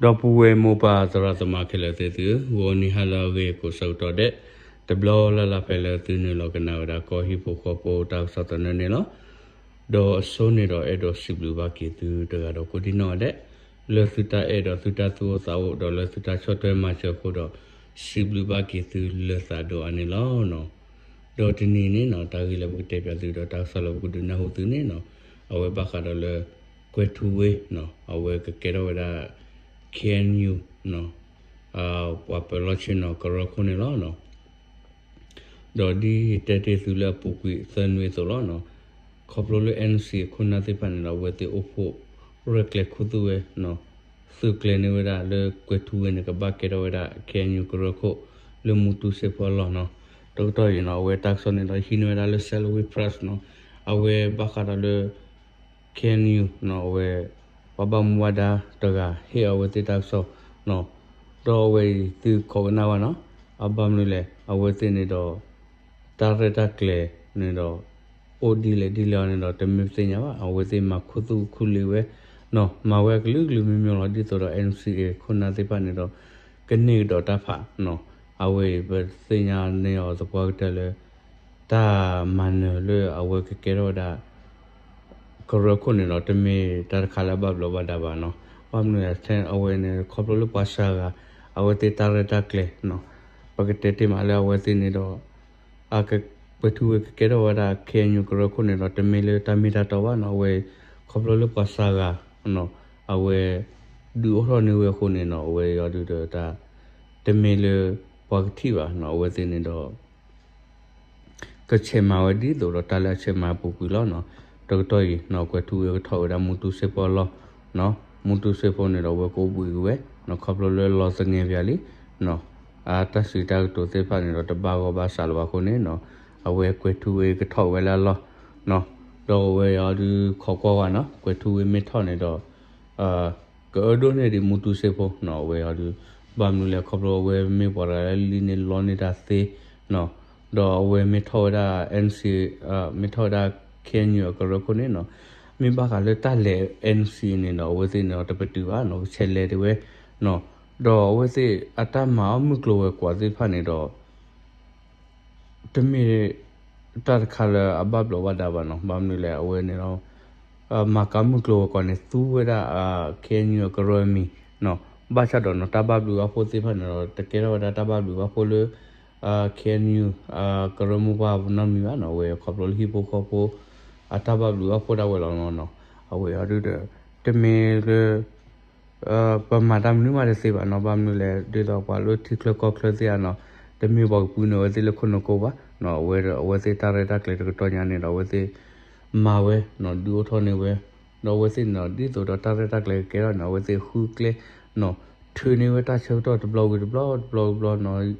ဒီပုၢ်ဝဲၢ်မိၢ်ပၢ်သရၣ်သမါခဲလၢာ်သ့ၣ်သုဧၢ, ဂီၤနံၤဟါလၢအဂ့ၤကိးဆၢကတီၢ်ဒဲး, တဘျီလၢ်လၢ်ဖဲလၢသုနုာ်လီၤကနၣ်ဝဲဒၣ်ကီၢ်ဟံၣ်ဖိဃီဖိတၢ်ကစီၣ်သနၢၣ်န့ၣ်လီၤ. ဒီးအဆိန့ၣ်ဒီးအဲၣ်ဒိးစံးဘျုးဘၣ်က့ၤသုတဂၤဒီးကိးဒံနီၢ်ဂၤဒဲး, လၢသုတၢ်အဲၣ်ဒီးသုတၢ်သူၣ်အိၣ်သးအိၣ်ဒီးလၢသုတၢ်ဆီၣ်ထွဲမၤစၢၤအဃိဒီး, စံးဘျုးဘၣ်က့ၤသုလၢသးဒိၣ်အါန့ၣ်လီၤ. ဒီးတနံၤန့ၣ်နီၤ တၢ်ဂ့ၢ်လၢပကတဲပၠးသုဒီးတၢ်ကစီၣ်လၢပကဒုးနၢ်ဟူသုန့ၣ်နီၤ, အဝဲဘၣ်ဃးဒီးလၢ ကွဲၤထူဝ့နီၤ, အဝဲကကဲထီၣ်ဝဲဒၣ် KNU နီၤ, ပှၤပၢၤလီၢ်ဆ့ၣ်နီၤကရၢခိၣ်န့ၣ်လီၤ. ဒီးဒ်တဲတ့ၢ်သုလၢအပူၤကွံာ်သၢနွံအသိးလီၤနီၤ, ခီဖျိလၢ NCA အခိၣ်နၢ်သ့ၣ်တဖၣ်န့ၣ်ဒီး အဝဲသ့ၣ်အိၣ်ဖှိၣ်ရဲၣ်ကျဲၤခူသူၣ်ဝဲနီၤ, သုးကျဲၤန့ၢ်ဝဲဒၣ်လၢကွဲၤထူဝ့န့ၣ် ကဘၣ်ကဲထီၣ်ဝဲဒၣ် KNU ကရၢခိၣ် လၢမူတူစ့ဖိအလီၢ်နီၤ. တကတီၢ်အံၤနီၤ အဝဲတၢ်ကစီၣ်န့ၣ်ဒီးဟံးန့ၢ်ဝဲဒၣ်လၢ Salween Press နီၤ, အဝဲဘၣ်ဃးဒီးလၢ KNU နီၤ, အဝဲ ပှၤဘၣ်မူဘၣ်ဒါတဂၤ ဟ့ၣ်အဝဲသ့ၣ်တၢ်ကစီၣ်နီၤ, ဒီးအဝဲအံၤသုခိးကနၣ်ဘၣ်နီၤ, အဘၣ်မနုၤလဲၣ် အဝဲသ့ၣ်န့ၣ်ဒီး တၢ်ရဲၣ်တၢ်ကျဲၤန့ၣ်ဒီး အိၣ်ဒ်လဲၣ်ဒ်လဲၣ်အီၤန့ၣ်ဒီး တမ့ၢ်ပသ့ၣ်ညါဘၣ်, အဝဲသ့ၣ်မၤခူသူၣ်ခူလံာ်ဝဲနီၤ, မၤဝဲအကလုာ်ကလုာ်မံၤမံၤလီၤ. ဒ်သိးဒီး NCA ခိၣ်နၢ်သ့ၣ်တဖၣ်န့ၣ်ဒီး ကန့ၢ်ကဒီးတၢ်ဖးနီၤ, အဝဲအံၤပသ့ၣ်ညါန့ၢ်အီၤသပှၢ်ကတၢၢ်လၢ တၢ်မၤနၢၤလၢအဝဲကကဲထီၣ်ဝဲဒၣ် ကရၢခိၣ်န့ၣ်ဒီး တမ့ၢ်တၢ်တခါလၢအဘၣ်ဘျီးဘၣ်ဒါဘၣ်နီၤ. ဘၣ်မနုၤလဲၣ် အဝဲန့ၣ် ခီဖျိလၢပှၤစှၤဂၤ အဝဲသ့ၣ်တၢ်ရဲၣ်တၢ်ကျဲၤနီၤ, ပကတဲတ့ၢ်မးလၢအဝဲသ့ၣ်န့ၣ်ဒီး ကွဲၤထူဝ့ကကဲထီၣ်ဝဲဒၣ် KNU ကရၢခိၣ်န့ၣ်ဒီး တမ့ၢ်လၢတၢ်မ့ၢ်တၢ်တီဘၣ်နီၤ, အဝဲ ခီဖျိလၢပှၤစှၤဂၤနီၤ, အဝဲ ဒုးအိၣ်ထီၣ်န့ၢ်ဝဲအဃိန့ၣ်နီၤ, အဝဲအံၤဒုးဒီးတၢ် တမ့ၢ်လၢပှၤကထံၣ်ဘၣ်နီၤ, အဝဲသ့ၣ်န့ၣ်ဒီး ကဆဲးမၤဝဲဒ်သိးဒီးတၢ်လၢအဆဲးမၤအပူၤကွံာ်လီၤနီၤ. တကတီၢ်အံၤနီၤ ကွဲၤထူဝ့ကထီၣ်ဝဲဒၣ်မူတူစ့ဖိအလီၢ်နီၤ, မူတူစ့ဖိန့ၣ်ဒီး အဝဲကအိၣ်ဘှံးက့ၤဝဲနီၤ, ခီဖျိလၢလီၤသငဲးပၠးလံနီၤ, အတၢ်စံးတၢ်ကတိၤသ့ၣ်တဖၣ်န့ၣ်ဒီး တဘၣ်ဂီၢ်ဘၣ်စးလၢၤဘၣ်အဃိန့ၣ်နီၤ, အဝဲကွဲၤထူဝ့ကထီၣ်ဝဲလၢအလီၢ်နီၤ, ဒီးအဝဲအံၤဒုးခိးကွၢ်ဝဲနီၤ, ကွဲၤထူဝ့မ့ၢ်ထီၣ်န့ၣ်ဒီး ကအၢဒိၣ်န့ၢ်ဒံးမူတူစ့ဖိနီၤ, အဝဲအံၤဒုး ဘၣ်မနုၤလဲၣ် ခီဖျိအဝဲမ့ၢ်ပှၤတဂၤလၢလံၣ်န့ၢ်လီန့ၢ်တၢ်သ့နီၤ, ဒီးအဝဲမ့ၢ်ထီၣ်ဝဲဒၣ် NCA မ့ၢ်ထီၣ်ဝဲဒၣ် KNU အကရၢခိၣ်န့ၣ်နီၤ, မ့ၢ်ဘၣ်ဃးလၢတၢ်လဲၤ NCA န့ၣ်ဒီး အဝဲသ့ၣ်န့ၣ်ဒီးတပတုာ်ဘၣ်နီၤ, ကဆဲးလဲၤတ့ၢ်ဝဲနီၤ, ဒီးအဝဲသ့ၣ်အတၢ်မၤအီၣ်မုၢ်ကျိၤဝဲၤကွာ်သ့ၣ်တဖၣ်န့ၣ်ဒီး တမ့ၢ်တၢ်တခါလၢအဘၣ်ဘျီးဘၣ်ဒါဘၣ်နီၤ, ဘၣ်မနုၤလဲၣ် အဝဲန့ၣ်ဒီး မၤကၤမုၢ်ကျိၤဝဲၤကွာ်န့ၣ် သူဝဲဒၣ် KNU အကရၢအမံၤနီၤ, ဘၣ်ဆၣ်ဒီးနီၤ တၢ်ဘၣ်ဘျုးဘၣ်ဖှိၣ်သ့ၣ်တဖၣ်န့ၣ်ဒီး တကဲထီၣ်ဝဲဒၣ်တၢ်ဘၣ်ဘျုးဘၣ်ဖှိၣ်လၢ KNU ကရၢမိၢ်ပှၢ်နီတမံၤဘၣ်နီၤ, အဝဲခီဖျိလၢဟံၣ်ဖိဃီဖိ အတၢ်ဘၣ်ဘျုးဘၣ်ဖှိၣ်ဒၣ်ဝဲလီၤနီၤ, အဝဲအံၤဒုးဒီး တမ့ၢ်လၢ ပမၤတၢ်မနုၤမးတသ့ဘၣ်နီၤ, ဘၣ်မနုၤလဲၣ် ဒ်သိးပှၤလၢထံချၢကီၢ်ချၢသ့ၣ်ဧါနီၤ, တမ့ၢ်ပှၤကပုာ်န့ၢ်အဝဲသ့ၣ်လၢခိၣ်နူာ်ကိးဘၣ်နီၤ, အဝဲဒီးအဝဲသ့ၣ်တၢ်ရဲၣ်တၢ်ကျဲၤတကတီၢ်ညါန့ၣ်ဒီး အဝဲသ့ၣ်မၤဝဲနီၤ, ဒုးအိၣ်ထီၣ်န့ၢ်ဝဲ, ဒီးအဝဲသ့ၣ်န့ၣ်ဒီး ဒ်သိးဒီးတၢ်ရဲၣ်တၢ်ကျဲၤကကဲထီၣ်န့ၣ် အဝဲသ့ၣ်ဃုကျဲနီၤ, ထုးန့ၢ်ဝဲတၢ်ဆၢကတီၢ်တဘျီဝံၤတဘျီ တဘျီဝံၤတဘျီနီၤ,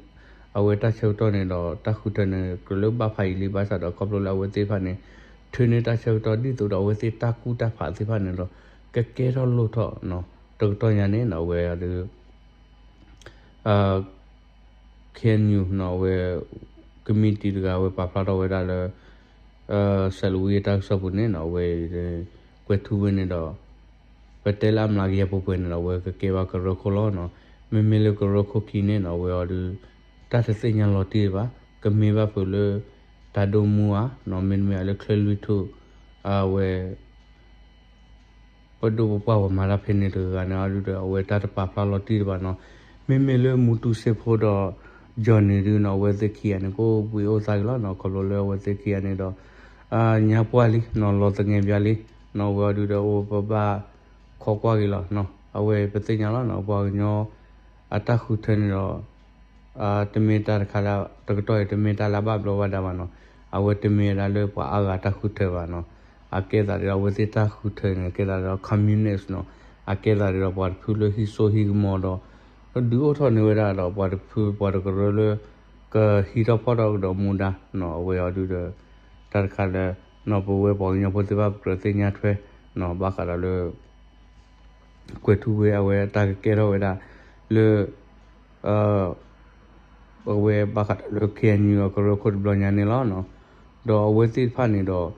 အဝဲတၢ်ဆၢကတီၢ်န့ၣ်ဒီး တၢ်ဃုထၢန့ၣ် ကြၢးလၢဘၣ်ဖးယံာ်လံ ဘၣ်ဆၣ်ဒီးခီဖျိလၢအဝဲသ့ၣ်တဖၣ်န့ၣ် ထုးန့ၢ်တၢ်ဆၢကတီၢ်ဒ်သိးဒီးအဝဲသ့ၣ်တၢ်ကူၣ်တၢ်ဖးသ့ၣ်တဖၣ်န့ၣ်ဒီး ကကဲထီၣ်လိၣ်ထီၣ်နီၤ, တကတီၢ်ညါန့ၣ်နီၤ အဝဲအံၤဒုး KNU နီၤ အဝဲ ကမံးတံာ်တဂၤ အဝဲပာ်ဖျါထီၣ်ဝဲဒၣ်လၢ စဲးလဝံအတၢ်ကစီၣ်ပူၤန့ၣ်နီၤ အဝဲ ကွဲၤထူဝ့န့ၣ်ဒီး ပတဲလၢအမျးကယၤပှဲၤပှဲၤန့ၣ်ဒီး အဝဲကကဲဘၣ်ကရၢခိၣ်လီၤနီၤ. မ့မ့ၢ်လၢကရၢခိၣ်ခံန့ၣ်နီၤ အဝဲအံၤဒုး တၢ်တသ့ၣ်ညါလီၤတံၢ်ဘၣ်, ကမ့ၢ်ဘၣ်ဖုးလၢ တၢ်ဒိၣ်မူဧါနီၤ မ့တမ့ၢ်လၢချၢၣ်လွံၢ်ထူၣ် အဝဲ ပဒိၣ်ပပှၢ်ပှၤမၤတၢ်ဖဲန့ၣ်တဂၤန့ၣ် အဒုးဒီး အဝဲတၢ်တပာ်ဖျါလီၤတံၢ်တဘၣ်နီၤ. မ့မ့ၢ်လၢမူတူစ့ဖိဒီး Johnny ဒုးနီၤ အဝဲသ့ၣ်ခံဂၤန့ၣ် ကအိၣ်ဘှံးအိၣ်သါက့ၤလီၤနီၤ. ခီဖျိလၢအဝဲသ့ၣ်ခံဂၤန့ၣ်ဒီး ညါပှၢ်လံနီၤ လီၤသငဲးဘၣ်လံနီၤ. အဝဲအဒုးဒီး အိၣ်ပဘၣ်ခိးကွၢ်က့ၤလီၤနီၤ. အဝဲပသ့ၣ်ညါလီၤနီၤ ပှၤကညီအတၢ်ဃုထၢန့ၣ်ဒီး တမ့ၢ်တၢ်တခါလၢ တကတီၢ်အံၤ တမ့ၢ်တၢ်လၢအဘၣ်ဘျီးဘၣ်ဒါဘၣ်နီၤ. အဝဲတမ့ၢ်ဝဲဒၣ်လၢပှၤအါဂၤတၢ်ဃုထၢဘၣ်နီၤ. အကဲသးဒ်ဒီး အဝဲသ့ၣ်တၢ်ဃုထၢန့ၣ် ကဲသးဒ်ဒီး communist နီၤ. အကဲသးဒ်ဒီးပှၤတဖုလၢဟံးစိဟံးကမီၤဒီး ဒုးအိၣ်ထီၣ်န့ၢ်ဝဲဒၣ်ဒီးပှၤတဖုပှၤတကရၢလၢ ကဟံးထီၣ်ဖီၣ်ထီၣ်ကဒီးမူဒါနီၤ. အဝဲအံၤဒုးဒီး တၢ်တခါလၢ နီၤပဝဲပှၤကညီဖိသ့ၣ်တဖၣ်ပကြၢးသ့ၣ်ညါထွဲနီၤ ဘၣ်ဃးဒီးလၢ ကွဲၤထူဝ့အဝဲတၢ်ကကဲထီၣ်ဝဲဒၣ်လၢ အဝဲဘၣ်ဃးဒီးလၢ KNU အကရၢခိၣ်တဘျီညါန့ၣ်လီၤ. ဒီးအဝဲသ့ၣ်တဖၣ်န့ၣ်ဒီး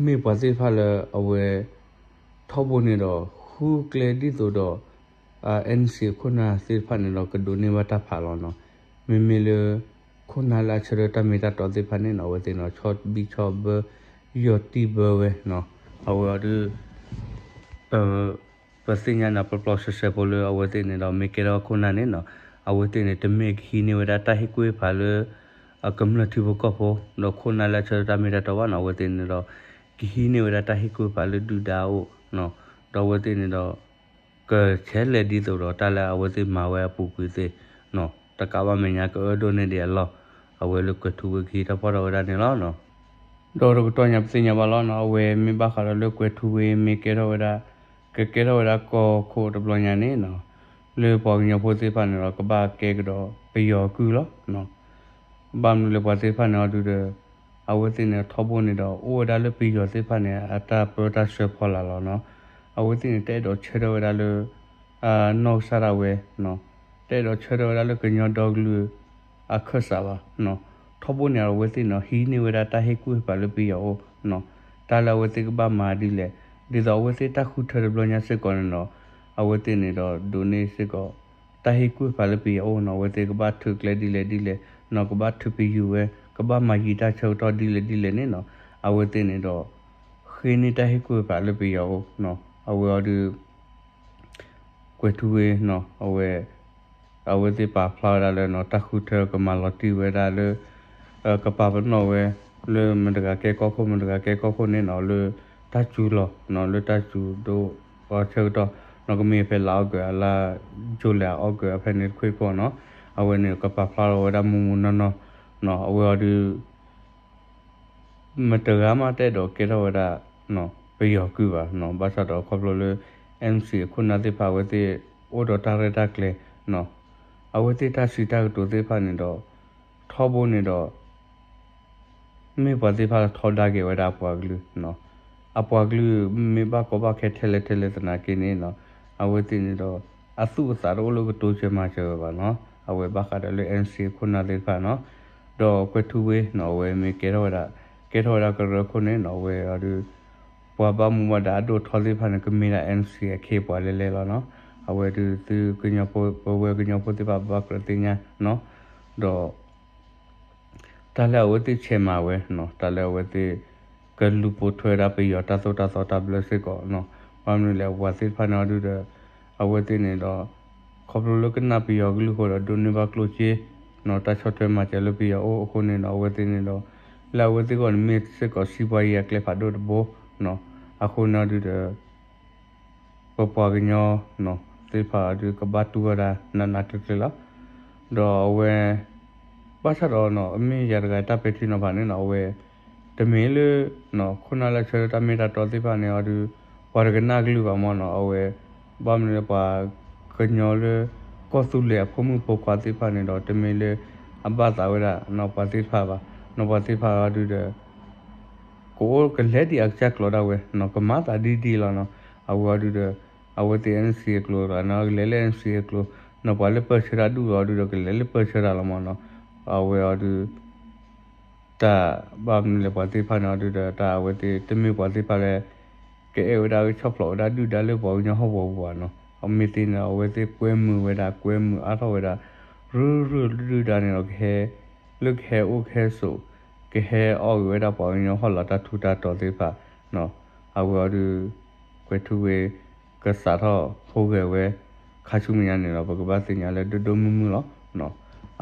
မ့ၢ်ပှၤသ့ၣ်တဖၣ်လၢအဝဲ ထီဘိန့ၣ်ဒီး ဃုကျဲဒ်သိးဒီး NC အခိၣ်နၢ်သ့ၣ်တဖၣ်န့ၣ်ဒီး ကဒိးန့ၢ်ဘၣ်တၢ်ဖးလီၤနီၤ. မ့မ့ၢ်လၢ ခိၣ်နၢ်လၢအဆၢထၢၣ်တၢ်မ့ၢ်တၢ်တီသ့ၣ်တဖၣ်န့ၣ်နီၤ အဝဲသ့ၣ်န့ၣ် ဆီၣ်ဘံၣ်ဆီၣ်ဘၢ ယီၢ်တံၢ်ဘၢဝဲနီၤ. အဝဲအီၤဒုး ပသ့ၣ်ညါန့ၣ် ပျီပျီဆှဲဆှဲဖိလၢအဝဲသ့ၣ်န့ၣ်ဒီး မ့ၢ်ကဲထီၣ်ခိၣ်နၢ်န့ၣ်နီၤ အဝဲသ့ၣ်န့ၣ် တမ့ၢ်ကဟံးန့ၢ်ဝဲဒၣ်တၢ်ဟ့ၣ်ကူၣ်ဟ့ၣ်ဖးလၢ အကမျၢၢ်ထံဖိကီၢ်ဖိ ဒီးခိၣ်နၢ်လၢအဆၢထၢၣ်တၢ်မ့ၢ်တၢ်တီဘၣ်နီၤ အဝဲသ့ၣ်န့ၣ်ဒီး ကဟံးန့ၢ်ဝဲဒၣ်တၢ်ဟ့ၣ်ကူၣ်ဟ့ၣ်ဖးလၢဒုၣ်ဒါအအိၣ်နီၤ. ဒီးအဝဲသ့ၣ်န့ၣ်ဒီး ကဆဲးလဲၤဒ်သိးဒီးတၢ်လၢအဝဲသ့ၣ်မၤဝဲအပူၤကွံာ်သ့ၣ်နီၤ တကးဘၣ်မဲာ်ညါကအၢဒိၣ်န့ၢ်ဒံးအလီၢ် အဝဲလၢကွဲၤထူဝ့ကဟံးထီၣ်ဖီၣ်ထီၣ်ဝဲဒၣ်န့ၣ်လီၤနီၤ. ဒီးတကတီၢ်ညါပသ့ၣ်ညါဘၣ်လီၤနီၤ အဝဲမ့ၢ်ဘၣ်ဃးဒီးလၢကွဲၤထူဝ့မ့ၢ်ကဲထီၣ်ဝဲဒၣ် ကကဲထီၣ်ဝဲဒၣ်ကီၢ်ခိၣ်တဘျီညါန့ၣ်နီၤ လၢပှၤကညီဖိသ့ၣ်တဖၣ်န့ၣ်ဒီး ကဘၣ်ကဲကဒီးပယီၤကုၢ်လီၤနီၤ. ဘၣ်မနုၤလၢပှၤသ့ၣ်တဖၣ်န့ၣ်အီၤဒုးဒီး အဝဲသ့ၣ်န့ၣ်ထီဘိန့ၣ်ဒီး အိၣ်ဝဲဒၣ်လၢပယီၤသ့ၣ်တဖၣ်န့ၣ် အတၢ်ပၢတၢ်ဆှၢဖီလာ်လီၤနီၤ. အဝဲသ့ၣ်န့ၣ် တအဲၣ်ဒိးဆၢထၢၣ်ဝဲဒၣ်လၢ နီၢ်ကစၢ်ဒၣ်ဝဲနီၤ တအဲၣ်ဒိးဆၢထၢၣ်ဝဲဒၣ်လၢကညီဒီကလုာ်အခၢၣ်စးဘၣ်နီၤ. ထီဘိန့ၣ်အဝဲသ့ၣ်န့ၣ် ဟံးန့ၢ်ဝဲဒၣ်တၢ်ဟ့ၣ်ကူၣ်ဟ့ၣ်ဖးလၢပယီၤအအိၣ်နီၤ. တၢ်လၢအဝဲသ့ၣ်ကဘၣ်မၤဒ်လဲၣ် ဒ်သိးအဝဲသ့ၣ်တၢ်ဃုထၢတဘျီညါစ့ၢ်ကီးန့ၣ်ဒီး အဝဲသ့ၣ်န့ၣ်ဒီးဒိးန့ၢ်စ့ၢ်ကီး တၢ်ဟ့ၣ်ကူၣ်ဟ့ၣ်ဖးလၢပယီၤအအိၣ်နီၤ. အဝဲသ့ၣ်ကဘၣ်ထုးကျဲဒ်လဲၣ်ဒ်လဲၣ်နီၤ ကဘၣ်ထုးပယူာ်ဝဲ ကဘၣ်မၤယံာ်တၢ်ဆၢကတီၢ်ဒ်လဲၣ်ဒ်လဲၣ်န့ၣ်နီၤ အဝဲသ့ၣ်န့ၣ်ဒီး ဃ့န့ၢ်တၢ်ဟ့ၣ်ကူၣ်ဟ့ၣ်ဖးလၢပယီၤအအိၣ်နီၤ. အဝဲအီၤဒုး ကွဲၤထူဝ့နီၤ အဝဲ အဝဲသ့ၣ်ပာ်ဖျါဝဲဒၣ်လၢနီၤ တၢ်ဃုထၢကမၤလီၤတံၢ်ဝဲဒၣ်လၢ ကပာ်ပနီၣ်ဝဲ လၢမတၤတဂၤကဲကီၢ်ခိၣ် မတၤတဂၤကဲကီၢ်ခိၣ်န့ၣ်နီၤ လၢတၢ်စူၤလီၤနီၤ လၢတၢ်စူၤဒိၣ်အဆၢကတီၢ်နီၤ ကမ့ၢ်ဖဲလါအီကူး အလါ July အီကူးအဖဲန့ၣ်တခွံဖီနီၤ အဝဲန့ၣ်ကပာ်ဖျါထီၣ်ဝဲဒၣ်မူမူနီၢ်နီၢ်နီၤ အဝဲအီၤဒုး မတဂၤမးတအဲၣ်ဒိးကဲထီၣ်ဝဲဒၣ် ပယီၤကုၢ်ဘၣ်နီၤ ဘၣ်ဆၣ်ဒီးခီဖျိလၢ NC အခိၣ်နၢ်သ့ၣ်တဖၣ်အဝဲသ့ၣ် အိၣ်ဒီးတၢ်ရဲၣ်တၢ်ကျဲၤနီၤ အဝဲသ့ၣ်တၢ်စံးတၢ်ကတိၤသ့ၣ်တဖၣ်န့ၣ်ဒီး ထီဘိန့ၣ်ဒီး မ့ၢ်ပှၤသ့ၣ်တဖၣ်လၢထီဒါက့ၤဝဲဒၣ်အပှၤကလုာ်နီၤ အပှၤကလုာ်မ့ၢ်ဘၣ်ကီဘၣ်ခဲထဲလဲၣ်ထဲလဲၣ်သနာ်က့န့ၣ်နီၤ အဝဲသ့ၣ်န့ၣ်ဒီး အသူၣ်အသးတအိၣ်လၢကတိစၢၤမၤစၢၤဝဲဘၣ်နီၤ အဝဲဘၣ်ဃးဒီးလၢ NC အခိၣ်နၢ်သ့ၣ်တဖၣ်နီၤ ဒီးကွဲၤထူဝ့နီၤ အဝဲမ့ၢ်ကဲထီၣ်ဝဲဒၣ် ကဲထီၣ်ဝဲဒၣ်ကရၢခိၣ်န့ၣ်နီၤ အဝဲအီၤဒုး ပှၤဘၣ်မူဘၣ်ဒါအဒိၣ်အထီသ့ၣ်တဖၣ်န့ၣ် ကမ့ၢ်ဒၣ် NC အခ့အပှၤလဲၣ်လဲၣ်လီၤနီၤ အဝဲဒုးသုကညီဖိ ပဝဲကညီဖိသ့ၣ်တဖၣ်ဘၣ်ကြၢးသ့ၣ်ညါနီၤ ဒီး တၢ်လၢအဝဲသ့ၣ်ဆဲးမၤဝဲနီၤ တၢ်လၢအဝဲသ့ၣ် ကလူၤပိာ်ထွဲဝဲဒၣ်ပယီၤတၢ်သိၣ်တၢ်သီတၢ်ဘျၢစ့ၢ်ကီးနီၤ ဘၣ်မနုၤလဲၣ် ပှၤသ့ၣ်တဖၣ်န့ၣ်အီၤဒုးဒီး အဝဲသ့ၣ်န့ၣ်ဒီး ခီဖျိလၢကနၣ်ပယီၤကလုၢ်အဃိဒီးဒိးန့ၢ်ဘၣ်ကျိၣ်စ့နီၤ တၢ်ဆီၣ်ထွဲမၤစၢၤလၢပယီၤအအိၣ်အဃိန့ၣ်ဒီး အဝဲသ့ၣ်န့ၣ်ဒီး လၢအဝဲသ့ၣ်အဂီၢ်န့ၣ်မ့ၢ်စ့ၢ်ကီးစံးပှၤယံၤအကျဲဖးဒိၣ်တဘိနီၤ အဃိန့ၣ်အီၤဒုးဒီး ပပှၤကညီနီၤ သ့ၣ်တဖၣ်အီၤဒုးကဘၣ်တူၢ်ဝဲဒၣ်နးနးကျၢၤကျၢၤလီၤ. ဒီးအဝဲ ဘၣ်ဆၣ်ဒီးနီၤ အမ့ၢ်ယၤတဂၤတၢ်ပဲာ်ထံနီၤဖးန့ၣ်နီၤ အဝဲ တမ့ၢ်လၢ ခိၣ်နၢ်လၢအဆၢထၢၣ်တၢ်မ့ၢ်တၢ်တီသ့ၣ်တဖၣ်န့ၣ်အီၤဒုး ပှၤတကနၣ်ကလုၢ်ဘၣ်မ့ၢ်နီၤ အဝဲ ဘၣ်မနုၤလၢပှၤကညီလၢ ကီၢ်သူလ့ၤအဖိမုၣ်ဖိခွါသ့ၣ်တဖၣ်န့ၣ်ဒီး တမ့ၢ်လၢ အဘၣ်သးဝဲဒၣ်နီၤ ပှၤသ့ၣ်တဖၣ်ဘၣ်နီၤ ပှၤသ့ၣ်တဖၣ်အီၤဒုးဒီး ကအိၣ်ကလဲၤဒံးအကစၢ်ကျိၤဒၣ်ဝဲနီၤ ကမၤသးဒ်ဒ်လီၤနီၤ အဝဲအီၤဒုးဒီး အဝဲသ့ၣ် NC အကျိၤလီၤနီၤ ကလဲၤလၢ NC အကျိၤနီၤ ပှၤလၢပၢၢ်ဆၢတၢ်ဒူၣ်လီၤဒုးဒီး ကလဲၤလၢပၢၢ်ဆၢတၢ်လီၤမ့ၢ်နီၤ အဝဲအီၤဒုး တၢ်ဘၣ်မနုၤလဲၣ်ပှၤသ့ၣ်တဖၣ်န့ၣ်အီၤဒုးဒီး တၢ်အဝဲသ့ၣ်တမ့ၢ်ပှၤသ့ၣ်တဖၣ်လၢ ကအဲၣ်ဝဲဒၣ်ကဆီၣ်ဖျိးဝဲဒၣ်ဒုၣ်ဒါလၢပှၤကညီဟီၣ်ကဝီၤပူၤဘၣ်နီၤ အမ့ၢ်သ့ၣ်န့ၣ် အဝဲသ့ၣ်ကွဲမုာ်ဝဲဒၣ် ကွဲမုာ်အါထီၣ်ဝဲဒၣ် ရုၢ်ရုၢ်ဒုၣ်ဒါန့ၣ်ဒီး ကဟဲ လၢကဟဲအိၣ်ကဟဲဆိး ကဟဲအီၣ်ဂ့ၤဝဲဒၣ်ပှၤကညီဟီၣ်လာ်တၢ်ထူးတၢ်တီၤသ့ၣ်တဖၣ်နီၤ အဝဲအီၤဒုး ကွဲၤထူဝ့ ကစးထီၣ်ဖိဂဲၤဝဲ ခါဆူမဲာ်ညါန့ၣ်ဒီး ပကဘၣ်သ့ၣ်ညါလၢဒိၣ်ဒိၣ်မုၢ်မုၢ်လီၤနီၤ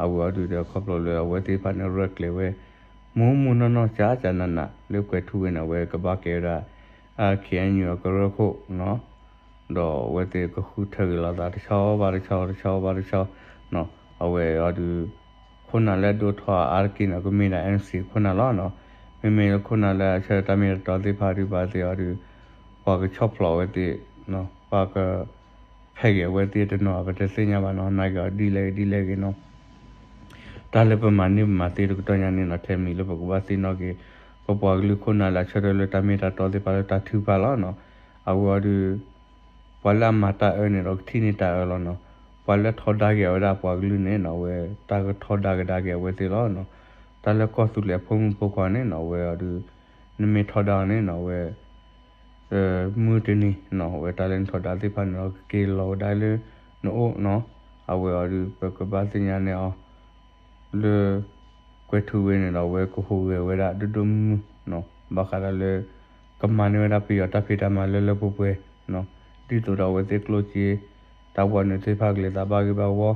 အဝဲအီၤဒုးဒီးခီဖျိလၢအဝဲသ့ၣ်တဖၣ်န့ၣ် ရဲၣ်ကျဲၤဝဲ မူမူနီၢ်နီၢ်ကၠးကၠးနးနး လၢကွဲၤထူဝ့န့ၣ် အဝဲကဘၣ်ကဲဝဲဒၣ် KNU အကရၢခိၣ်နီၤ ဒီးအဝဲသ့ၣ်ကဃုထၢက့ၤလိာ်သးတဆီဘၣ်တဆီ တဆီဘၣ်တဆီနီၤ အဝဲအီၤဒုး ခိၣ်နၢ်လၢအဒိၣ်ထီၣ်အါတက့ၢ်န့ၣ် ကမ့ၢ်ဒၣ် NC ခိၣ်နၢ်လီၤနီၤ မ့မ့ၢ်လၢခိၣ်နၢ်လၢအဆၢထၢၣ်တၢ်မ့ၢ်တၢ်တီသ့ၣ်တဖၣ်ဒုးဘၣ်သ့ၣ်အီၤဒုး ပှၤကဆီၣ်ဖျိးဝဲသ့ၣ် ပှၤက ဖဲးက့ၤအဝဲသ့ၣ်တနီၤ ပတသ့ၣ်ညါဘၣ်နီၤ နာ်က့ၤအီၤဒ်လဲၣ်ဂ့ၤဒ်လဲၣ်ဂ့ၤနီၤ တၢ်လၢပမၤန့ၢ်ပမၤသ့တကတီၢ်ညါန့ၣ်နီၤ ထဲမံၤလၢပကဘၣ်သ့ၣ်နီၣ်က့ၤ ပပှၤကလုာ်ခိၣ်နၢ်လၢအဆၢထၢၣ်လၢတၢ်မ့ၢ်တၢ်တီသ့ၣ်တဖၣ်လၢတၢ်ထုကဖၣ်လီၤနီၤ အဝဲအီၤဒုး ပှၤလၢအမၤတၢ်အၢန့ၣ်ဒီးကထံၣ်န့ၢ်တၢ်အၢလီၤနီၤ ပှၤလၢထီဒါက့ၤအဝဲဒၣ်ပှၤကလုာ်န့ၣ်နီၤ အဝဲတၢ်ကထီဒါကဒါက့ၤအဝဲသ့ၣ်လီၤနီၤ တၢ်လၢကီၢ်သူလ့ၤအဖိမုၣ်ဖိခွါန့ၣ်နီၤ အဝဲအီၤဒုး နမ့ၢ်ထီဒါအီၤန့ၣ်နီၤ အဝဲ မုၢ်တနံၤနီၤ အဝဲတၢ်လဲၤနုာ်ထီၣ်ဒါသ့ၣ်တဖၣ်န့ၣ်ဒီး ကက့ၤလီၤဝဲဒၣ်လၢနအိၣ်နီၤ. အဝဲအီၤဒုး ပကဘၣ်သ့ၣ်ညါန့ၢ်အီၤ လၢ ကွဲၤထူဝ့န့ၣ်ဒီး အဝဲကဟူးဂဲၤဝဲဒၣ်ဒိၣ်ဒိၣ်မုၢ်မုၢ်နီၤ, ဘၣ်ဃးဒီးလၢ ကမၤန့ၢ်ဝဲဒၣ်ပယီၤတၢ်ဖံးတၢ်မၤလၢလၢပှဲၤပှဲၤနီၤ, ဒ်သိးဒီးအဝဲသ့ၣ်ကျိၣ်စ့ တၢ်ဝဲန့ၣ်သ့ၣ်တဖၣ်ကလဲၤသးဘၣ်ဂ့ၤဘၣ်ဝီ,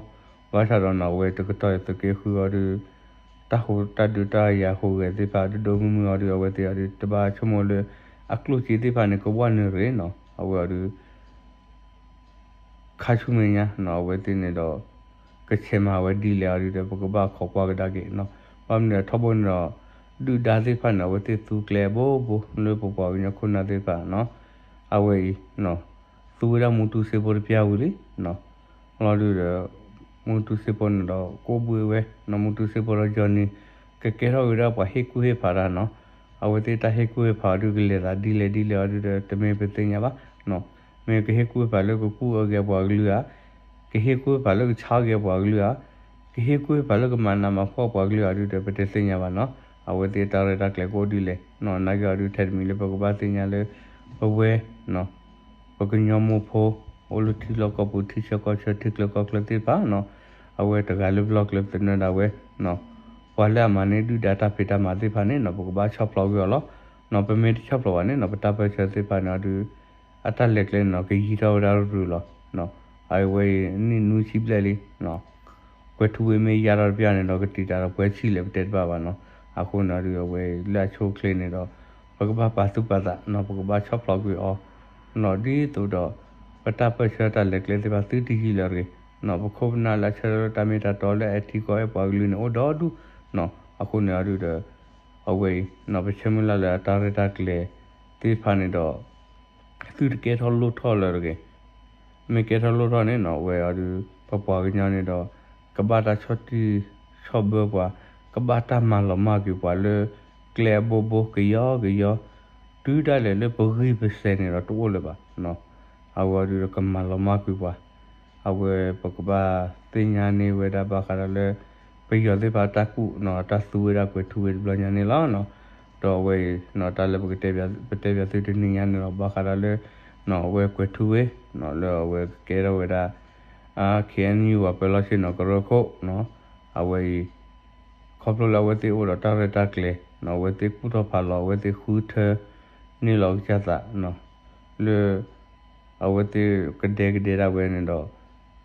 ဘၣ်ဆၣ်ဒီးနီၤ အဝဲတကတီၢ်အံၤသုးက့ဃုအီၤဒုး တၢ်ဟူးတၢ်ဒုးတၢ်ယၤဟူးဂဲၤသ့ၣ်တဖၣ်ဒိၣ်ဒိၣ်မုၢ်မုၢ်အီၤဒုး အဝဲသ့ၣ်အီၤဒုး တဘၣ်ဆိကမိၣ်လၢ အကျိၣ်စ့သ့ၣ်တဖၣ်န့ၣ် ကဝဲနုာ်ရ့ၣ်နီၤ, အဝဲအီၤဒုး ခါဆူမဲာ်ညါနီၤ အဝဲသ့ၣ်န့ၣ်ဒီး ကဆဲးမၤဝဲဒ်လဲၣ်အီၤဒုးဒီး ပကဘၣ်ခိးကွၢ်ကဒါက့ၤနီၤ. ဘၣ်မနုၤအထီဘိန့ၣ်ဒီး ဒုၣ်ဒါသ့ၣ်တဖၣ်န့ၣ် အဝဲသ့ၣ်သူကျဲအဘိဘိလၢပပှၤကညီခိၣ်နၢ်သ့ၣ်တဖၣ်နီၤ, အဝဲအံၤ သူဝဲဒၣ်မူတူစ့ဖိတပျၢ်ဝံၤလံနီၤ, လီၤဒုးဒီး မူတူစ့ဖိန့ၣ်ဒီး ကအိၣ်ဘှံးဝဲနီၤ, မူတူစ့ဖိဒီး Johnny ကကဲထီၣ်က့ၤဒၣ်ပှၤဟ့ၣ်ကူၣ်ဟ့ၣ်ဖးတၢ်နီၤ, အဝဲသ့ၣ်တၢ်ဟ့ၣ်ကူၣ်ဟ့ၣ်ဖးအီၤဒုးကလဲၤသးဒ်လဲၣ်ဒ်လဲၣ်အီၤဒုးဒီး တမ့ၢ်ပသ့ၣ်ညါဘၣ်နီၤ, မ့ၢ်ကဟ့ၣ်ကူၣ်ဟ့ၣ်ဖးလၢကကူၣ်အၢက့ၤအပှၤကလုာ်ဧါ, ကဟ့ၣ်ကူၣ်ဟ့ၣ်ဖးလၢကဆါအၢက့ၤအပှၤကလုာ်ဧါ, ကဟ့ၣ်ကူၣ်ဟ့ၣ်ဖးလၢကမၤနးမၤဖှီၣ်အပှၤကလုာ်ဧါဒုးဒီး ပတသ့ၣ်ညါဘၣ်နီၤ, အဝဲသ့ၣ်တၢ်ရဲၣ်တၢ်ကျဲၤကအိၣ်ဒ်လဲၣ်နီၤ, နာ်က့အီၤဒုးထဲတမံၤလၢပကဘၣ်သ့ၣ်ညါလၢ ပဝဲနီၤ ပကညီမိၢ်ဖိ အိၣ်လၢထံလီၢ်ကီၢ်ပူၤ ထံဆၢကီၢ်ဆၢ ထံချၢကီၢ်ချၢသ့ၣ်တဖၣ်နီၤ, အဝဲတဂၤလၢပလီၢ်ကျဲပသနၢၣ်ဒၣ်ဝဲနီၤ, ပှၤလၢအမၤန့ၢ်ဒုၣ်ဒါတၢ်ဖံးတၢ်မၤသ့ၣ်တဖၣ်န့ၣ်နီၤ ပကဘၣ်ဆီၣ်ဖျိးကွံာ်အီၤလီၤနီၤ, ပမ့ၢ်တဆီၣ်ဖျိးဘၣ်န့ၣ်နီၤ ပတၢ်ပၢၢ်ဆၢသ့ၣ်တဖၣ်န့ၣ်အီၤဒုး အတၢ်လဲၤကျဲန့ၣ်နီၤ ကယံာ်ထီၣ်ဝဲဒၣ်ရုၢ်လီၤနီၤ, အဝဲအံၤနံၣ်နွံဆံဘျဲၣ်လံနီၤ ကွဲၤထူဝ့မ့ၢ်ယါထီၣ်တပျၢ်န့ၣ်ဒီး ကတံာ်တာ်ဒီးပှဲၤဆံလဲၣ်ပတဲတဘၣ်ဘၣ်နီၤ, အဃိန့ၣ်အီၤဒုး အဝဲအံၤလၢအဆိအချ့န့ၣ်ဒီး ပကဘၣ်ပာ်သူၣ်ပာ်သးနီၤ, ပကဘၣ်ဆီၣ်ဖျိးကွံာ်အီၤနီၤ, ဒ်သိးဒီး ပတၢ်ပၢၢ်ဆၢတၢ်လဲၤကျဲသ့ၣ်တဖၣ်သုတယံာ်လၢၤတဂ့ၤနီၤ, ပခိၣ်ပနၢ်လၢအဆၢထၢၣ်လၢတၢ်မ့ၢ်တၢ်တီလၢအထံကီၢ်အဲၣ်ပှၤကလုာ်န့ၣ် အိၣ်ဒီဒူၣ်နီၤ, အဃိန့ၣ်အီၤဒုးဒီး အဝဲအံၤနီၤ ပဆၢမုၢ်လၢ်လၢအတၢ်ရဲၣ်တၢ်ကျဲၤသ့ၣ်တဖၣ်န့ၣ်ဒီး သုတကဲထီၣ်လိၣ်ထီၣ်လၢၤတဂ့ၤ, မ့ၢ်ကဲထီၣ်လိၣ်ထီၣ်န့ၣ်နီၤ အဝဲအီၤဒုး ပပှၤကညီန့ၣ်ဒီး ကဘၣ်တၢ်ဆီၣ်တံၢ်ဆီၣ်ဘၢပှၤ, ကဘၣ်တၢ်မၤလီၤမၢ်ကွံာ်ပှၤလၢ ကျဲအဘိဘိကယီကယီ, တုၤဒၣ်လဲာ်လၢပဂံၢ်ပစဲးန့ၣ်ဒီးတအိၣ်လၢၤဘၣ်နီၤ, အဝဲအီၤဒုးဒီးကမၤလီၤမၢ်ကွံာ်ပှၤ, အဝဲပကဘၣ်သ့ၣ်ညါန့ၢ်ဝဲဒၣ်ဘၣ်ဃးဒီးလၢ ပယီၤသ့ၣ်တဖၣ်တၢ်ကူၣ်နီၤ တၢ်သူဝဲဒၣ်ကွဲၤထူဝ့တဘျီညါန့ၣ်လီၤနီၤ, ဒီးအဝဲအံၤနီၤ တၢ်လၢပကတဲဘၣ်သုတနံၤညါန့ၣ်လီၤ ဘၣ်ဃးဒီးလၢ အဝဲကွဲၤထူဝ့နီၤ လၢအဝဲကကဲထီၣ်ဝဲဒၣ် KNU ပှၤပၢၤလီၢ်ဆ့ၣ်နီၤကရၢခိၣ်နီၤ, အဝဲအံၤ ခီဖျိလၢအဝဲသ့ၣ်အိၣ်ဒီးတၢ်ရဲၣ်တၢ်ကျဲၤနီၤ အဝဲသ့ၣ်ကူၣ်ထီၣ်ဖးလီၤ အဝဲသ့ၣ်ဃုထၢန့ၢ်လီၤကစၢ်သးနီၤ, လၢ အဝဲသ့ၣ်ကဒဲကဒဲဒၣ်ဝဲန့ၣ်ဒီး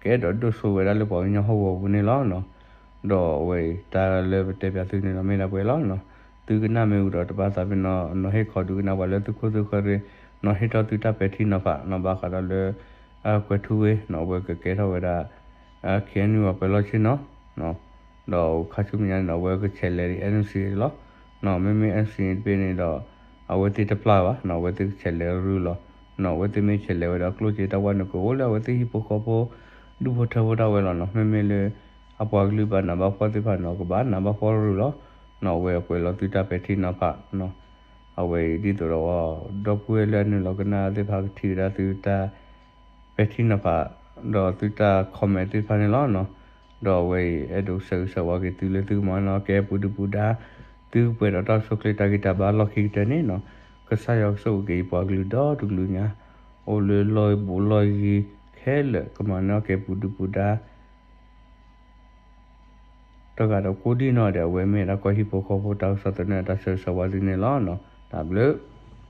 ကအဲၣ်ဒိးဒိၣ်စိဝဲဒၣ်လၢပှၤကညီဟီၣ်ကဝီၤပူၤန့ၣ်လီၤနီၤ, ဒီးအဝဲအံၤတၢ်လၢပတဲပၠးသုန့ၣ်ဒီးမ့ၢ်ဒၣ်ပှဲၤလီၤနီၤ, သုကနၣ်မ့ၢ်ဝံၤဒီးတဘၣ်သးပ့ၤနီၤ နီၤဟ့ၣ်ခိးဒုးကနၣ်ပှၤလၢသုခိၣ်သုဃၢၤရ့ၣ်, နီၤဟ့ၣ်ထီၣ်သုတၢ်ပဲာ်ထံနီၤဖးနီၤ ဘၣ်ဃးဒီးလၢ ကွဲၤထူဝ့နီၤ အဝဲကကဲထီၣ်ဝဲဒၣ် KNU ပှၤပၢၤလီၢ်ဆ့ၣ်နီၤ ဒီးခါဆူမဲာ်ညါန့ၣ်ဒီး အဝဲကဆဲးလဲၤဒ် NCA လီၤ. မ့မ့ၢ် NCA တဘ့ၣ်န့ၣ်ဒီး အဝဲသ့ၣ်တပျၢ်ဘၣ်နီၤ အဝဲသ့ၣ်ကဆဲးလဲၤရုၢ်လီၤ. အဝဲသ့ၣ်မ့ၢ်ဆဲးလဲၤဝဲဒီးကျိၣ်စ့တၢ်ဝဲန့ၣ် ကအိၣ်လၢအဝဲသ့ၣ်ဟံၣ်ဖိဃီဖိ ဒူၣ်ဖိထၢဖိဒၣ်ဝဲလီၤနီၤ. မ့မ့ၢ်လၢ အပှၤကလုာ်ဘၣ်နးဘၣ်ဖှီၣ်သ့ၣ်တဖၣ်န့ၣ်ဒီး ကဘၣ်နးဘၣ်ဖှီၣ်ရုၢ်လီၤ. အဝဲပှဲၤလီၤသုတၢ်ပဲာ်ထံနီၤဖးနီၤ အဝဲအံၤဒ်သိးဒီး ဒီပုၢ်ဝဲၢ်လၢအနုာ်လီၤကနၣ်သ့ၣ်တဖၣ်ကထံၣ်ဝဲဒၣ်သုတၢ် ပဲာ်ထံနီၤဖး ဒီးသုတၢ် comment သ့ၣ်တဖၣ်န့ၣ်လီၤ. ဒီးအဝဲအံၤ အဲၣ်ဒိးဆၢဂ့ၤဆၢဝါက့ၤသုလၢသုကမၤန့ၢ်ကဲ ပူၤဒုၣ်ပူၤဒါ သုကပှဲၤဒီးတၢ်အိၣ်ဆူၣ်အိၣ်ချ့တၢ်ဂံၢ်တၢ်ဘါလီၢ်ခံကတၢၢ်န့ၣ်နီၤ. ကစၢ်ယွၤကဆိၣ်ဂ့ၤက့ၤယပှၤကလုာ်ဒီတကလုာ်ညါ အိၣ်လၢလီၢ်ဘူးလီၢ်ယံၤခဲလၢာ် ကမၤန့ၢ်ကဲပူၤဒုၣ်ပူၤဒါ တဂၤဒီးကိးဒံနီၢ်ဒဲး အဝဲမ့ၢ်ဒၣ်ကီၢ်ဟံၣ်ဖိဃီဖိတၢ်ကစီၣ်သန့အတၢ်ဆၢဂ့ၤဆၢဝါသုန့ၣ်လီၤ. တၢ်ဘျုး